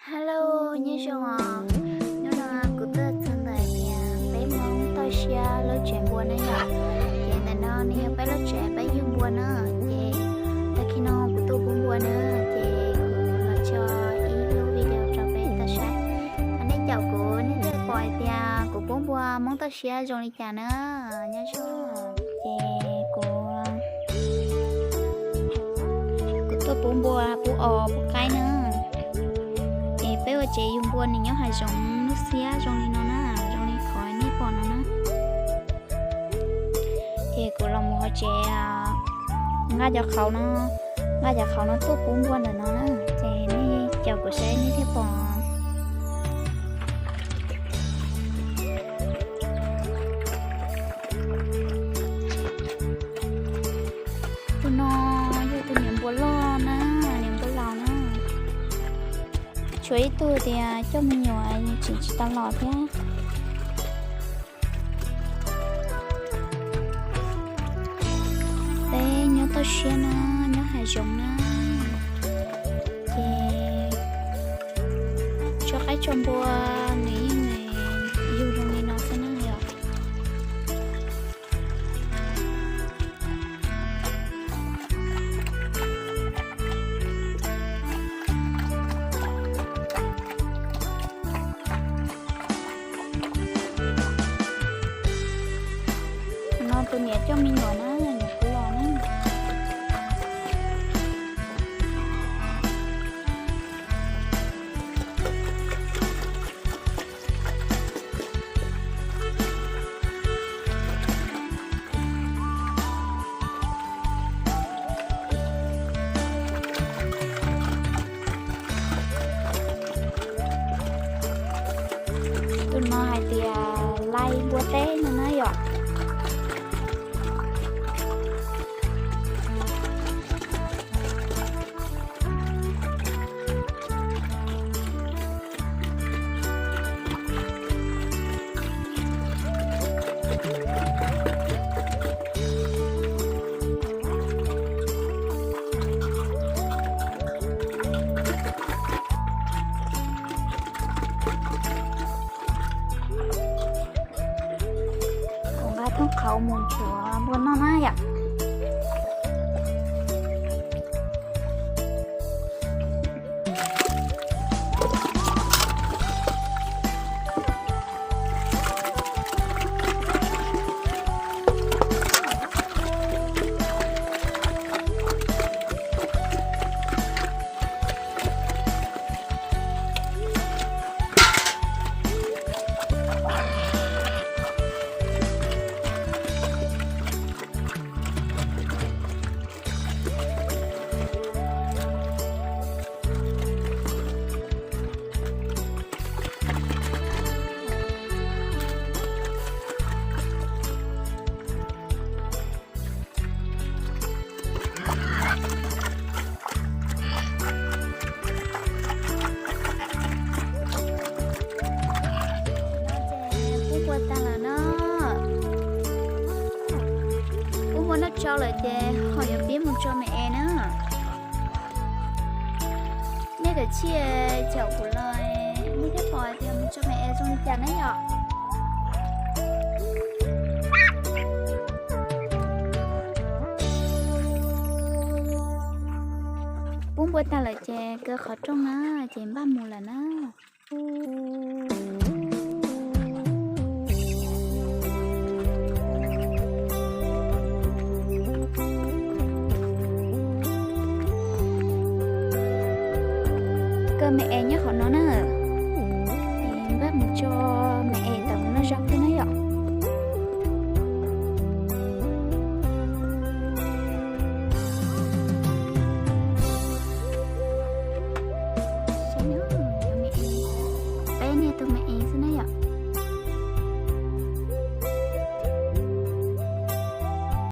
Hello, nyob zoo os. Hnub no kuv tuaj txog ntawm tias peb Hmoob toj siab lub tsev npua na yom. Ces ntawm no nws yog peb lub tsev peb yug npua na. Ces tag kis no kuv tuaj pub npua na, ces kuv los tso ib lub video rau peb tau saib. Yog nej caum kuv nej thiaj pom hais tias kuv pub npua Hmoob toj siab zoo li cas na. Nyob zoo, ces kuv, kuv tuaj pub npua, pub os pub qaib na. Es peb ua tsev yug npua nws nyob hav zoov lub xiab zoo li no na, zoo li qhov nej pom no na. Ces kuv los mus hauv tsev nqa cov qhauv no, nqa cov qhauv no tuaj pub npua ntawm no na. Ces nej caum kuv saib nej thiaj pom. Tus no yog tus niam npua loj na, niam npua laus na. Tshuav ib tug tias coj me nyuam tseem tsis tau los thiab. Peb nyob toj siab na, nyob hav zoov na, ces tso qaib tso npua nws yeej yug zoo li no xwb na yom. No tus niam coj me nyuam na, nyuam qhuav los na. Tus no hais tias lais npua teb no na yom. Kuv nqa thoob qhauv mus nchuav npua noj na yom. Pub npua tag lawm na. Pub npua noj tsau lawm ces ho yuav pib mus tso me es na. Nej kav tsij caum kuv los nej thiaj pom tias mus tso me es zoo li cas na yom. Pub npua tag lawm ces kaw qhov rooj na, ces npaj mus lawm na. Kaw me es nyob hauv no na.